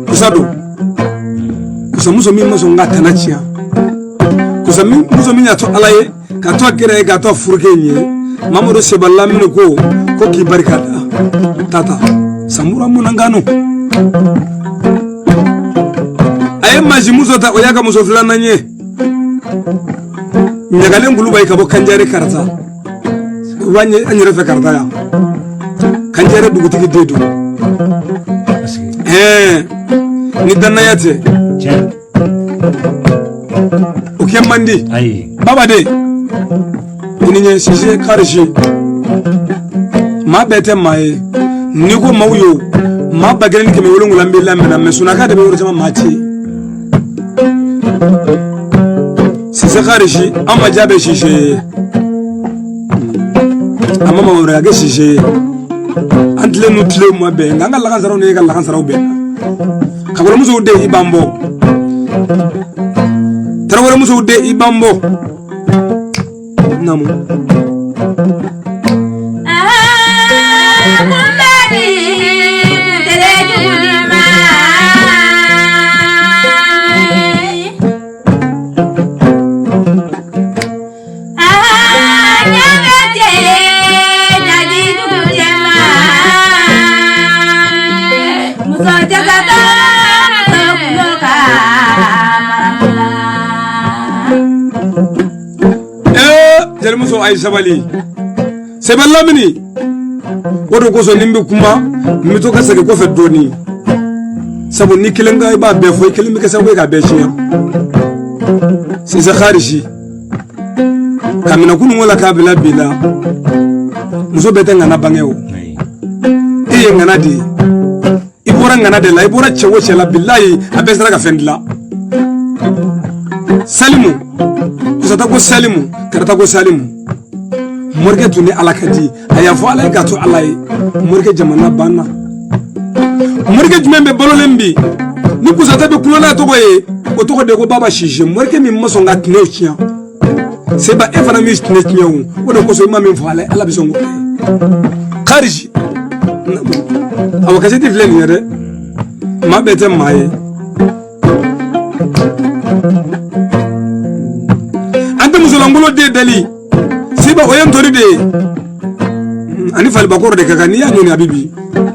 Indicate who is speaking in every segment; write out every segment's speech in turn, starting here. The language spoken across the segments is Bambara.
Speaker 1: Kusa don, kusamuso min ma sɔn ka tana tiɲɛ, kusamuso min y'a to Ala ye ka to a kira ye, ka to a furukɛ in ye. Mamadu Seba Lamini ko ko k'i barika da tata Samura Munangano. A ye masimuso ta, o y'a ka muso filanan ye, Ɲagalen Kulubali ka bɔ Kanjare Karata. O b'an an yɛrɛ fɛ Karata yan, Kanjare dugutigi den don. Ɛɛ, ni dannaya tɛ, o kɛ man di. Baba de i ni ɲɛ. Sise Karisi, maa bɛɛ tɛ maa ye. N'i ko maaw ye, maa 1700 b'i lamɛnna, mɛ sunaka de bɛ yɔrɔ caman, maa tɛ yen. Sise Karisi, an ma jaabi Sise ye, a ma wɛrɛ ka kɛ Sise ye. An tilen n'u tilenw ma bɛn, nka an ka lakansaraw ni e ka lakansaraw bɛn. Kakɔlɔmusow den, i b'an bɔ. Tarawelemusow den, i b'an bɔ. Naamu. Jelimuso, a ye sabali. Seba Lamini, o de kosɔn ni n bɛ kuma, n bɛ to ka segin kɔfɛ dɔɔnin, sabu ni kelen ka i b'a bɛɛ fɔ, i kelen bɛ kɛ sababu ye k'a bɛɛ tiɲɛ. Sise Karisi, ka minɛ kununko la k'a bila bi la, muso bɛɛ tɛ ŋana bange. O e ye ŋana de ye, i bɔra ŋana de la, i bɔra cɛ o cɛ la, bilayi a bɛɛ sera ka fɛn dilan. Salimu Kusata ko Salimu, Karata ko Salimu, morikɛ tun ni Ala ka di, a y'a fɔ Ala ye k'a to Ala ye. Morikɛ jamana banna. Morikɛ jumɛn bɛ balolen bi ni Kusata bɛ kulo n'a tɔgɔ ye? O tɔgɔ de ko Baba Sise, morikɛ min ma sɔn ka tinɛw tiɲɛ. Seba, e fana min tinɛ tiɲɛ, o de kosɔn i ma min fɔ Ala ye, Ala bɛ sɔn k'o kɛ. Karisi awa, kasɛti filɛ nin ye dɛ, maa bɛɛ tɛ maa ye. An tɛ musolankolon den dali. Seba, o ye ntori de ye, ani falibakɔrɔ de ka kan. N'i y'a ɲɔni, a bɛ bi.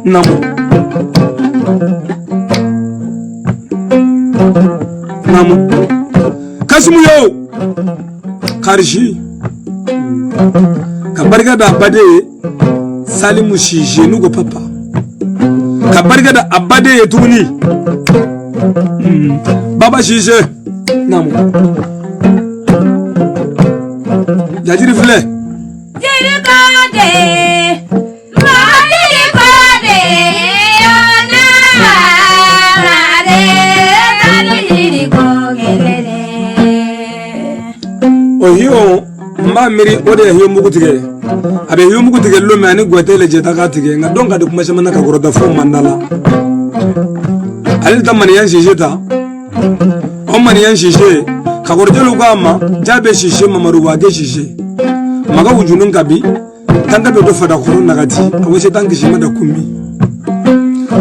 Speaker 1: Naamu, naamu. Kasimu yo Karisi, ka barika da a baden ye Salimu Sise, n'u ko papa, ka barika da a baden ye tuguni, Baba Sise. Naamu, jajiri filɛ.
Speaker 2: Jiri kɔde, matigi kɔde, yɔna mare, sanu jiri ko kelele.
Speaker 1: O hiyo, n b'a miiri o de ye hiyo mugu tigɛ. A bɛ hiyo mugu tigɛ lon min, ani gwɛtɛ le jɛta k'a tigɛ, nka dɔn ka di kuma caman na ka kɔrɔta fo manda la. Ale ta maniyan Sise ta, o maniyan Sise, kakɔrɔjɛliw k'a ma jaabe Sise, Mamadu Wage Sise, maga wujunu kabi tanka bɛ do fada kɔrɔ nagati a wese tan kisima da kunbi.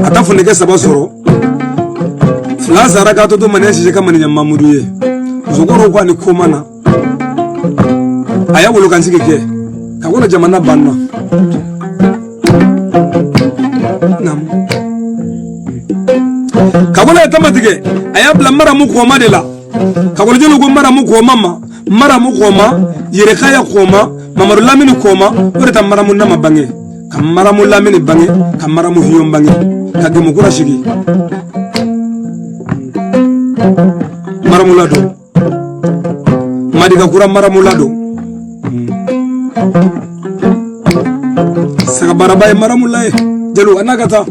Speaker 1: A ta funɛkɛ saba sɔrɔ, fila sara k'a to maniyan Sise ka maniyan Mamudu ye. Musokɔrɔw ko a ni ko ma na, a y'a wolokansigi kɛ ka wolo jamana banna. Kakɔlɔ ye tama tigɛ, a y'a bila maramu kɔma de la. Kakɔlɔjeliw ko maramu kɔma ma, maramu kɔma, yerekaya kɔma, Mamadu Lamini kɔma, o de ta maramu nama bange, ka maramu Lamini bange, ka maramu hiyon bange, ka gemukura sigi. Maramu ladon, Madika kura maramu ladon, sagabaraba ye maramu la ye. Jeliw, a n'a ka taa.